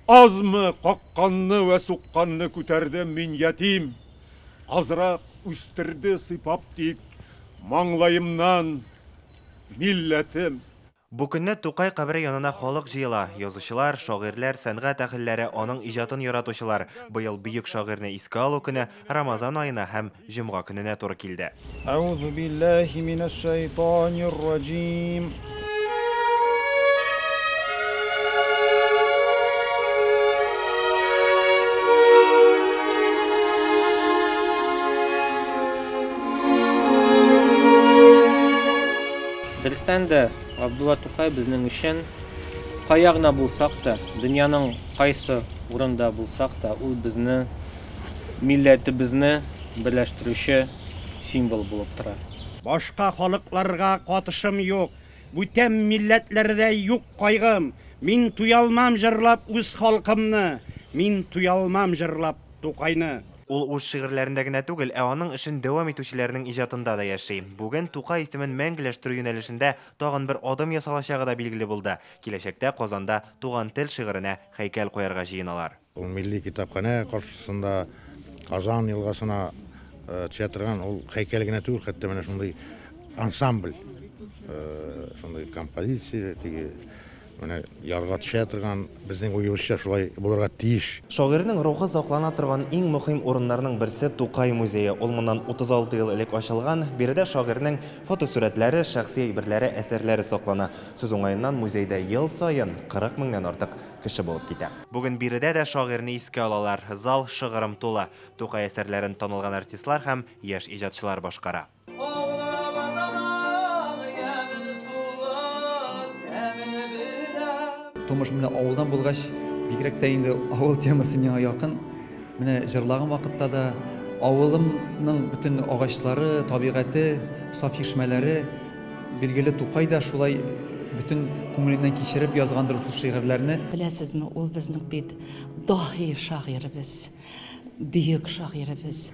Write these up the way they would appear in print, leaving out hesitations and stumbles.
Азмы какканны вә сукканны күтәрдем мин ятим. Азрак үстерде сыйпап тик маңлаемнан милләтем. Бу көнне Тукай кабере янына халык җыела. Язучылар, шагыйрьләр, сәнгать әһелләре, аның иҗатын яратучылар. Быел бөек шагыйрьне искә алу көне Рамазан аена һәм җомга көненә туры килде. Әгъузу биллаһи минәш-шайтанир раҗим. Дөрестән дә, Габдулла Тукай безнең өчен кая гына булсак та, дөньяның кайсы урында булсак та, ул безне, милләтебезне берләштерүче символ булып тора. Башка халыкларга катышым юк, бүтән милләтләрдә юк кайгым. Мин туялмам җырлап үз халкымны, мин туялмам җырлап Тукайны. Ул үз шигырьләрендә генә түгел, ә аның эшен дәвам итүчеләрнең иҗатында да яши. Бүген Тукай исемен мәңгеләштерү юнәлешендә тагын бер адым ясалачагы да билгеле булды. Киләчәктә Казанда Туган тел шигыренә һәйкәл куярга җыеналар. Ул Милли китапханә каршысында Казан елгасына төшә торган ул һәйкәл генә түгел, хәтта менә шундый ансамбль, шундый композиция, теге менә ярга төшә торган, безнең уебызча шулай булырга тиеш. Шагыйрьнең рухы саклана торган иң мөһим урыннарның берсе Тукай музее. Ул моннан 36 ел элек ачылган. Биредә шагыйрьнең фотосурәтләре, шәхси әйберләре, әсәрләре саклана. Сүз уңаеннан, музейда ел саен 40 меңнән артык кеше булып китә. Бүген биредә дә шагыйрьне искә алалар. Зал шыгрым тулы. Тукай әсәрләрен танылган артистлар һәм яшь иҗатчылар башкара. Тумыш менә авылдан булгач, бигрәк тә инде авыл темасы миңа якын. Менә җырлаган вакытта да авылымның бөтен агачлары, табигате, саф чишмәләре, билгеле Тукай да шулай бөтен күңеленнән кичереп язгандыр шул шигырьләрне. Беләсезме, ул безнең бит даһи шагыйребез, бөек шагыйребез.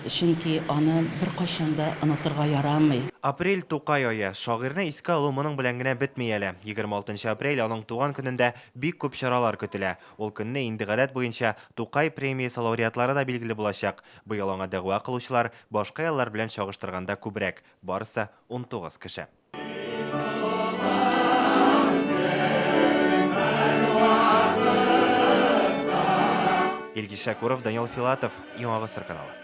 Чөнки аны беркайчан да онытырга ярамый. Апрель Тукай ае. Шагыйрьне искә алу моның белән генә бетми әле. 26 апрель аның туган көнендә бик күп чаралар көтелә. Ул көнне инде гадәт буенча Тукай премиясе лауреатлары да билгеле булачак. Быел аңа дәгъва кылучылар башка еллар белән чагыштырганда күбрәк. Барысы 19 кеше. Илгиз Шәкүров, Данил Филатов, Яңа Гасыр каналы.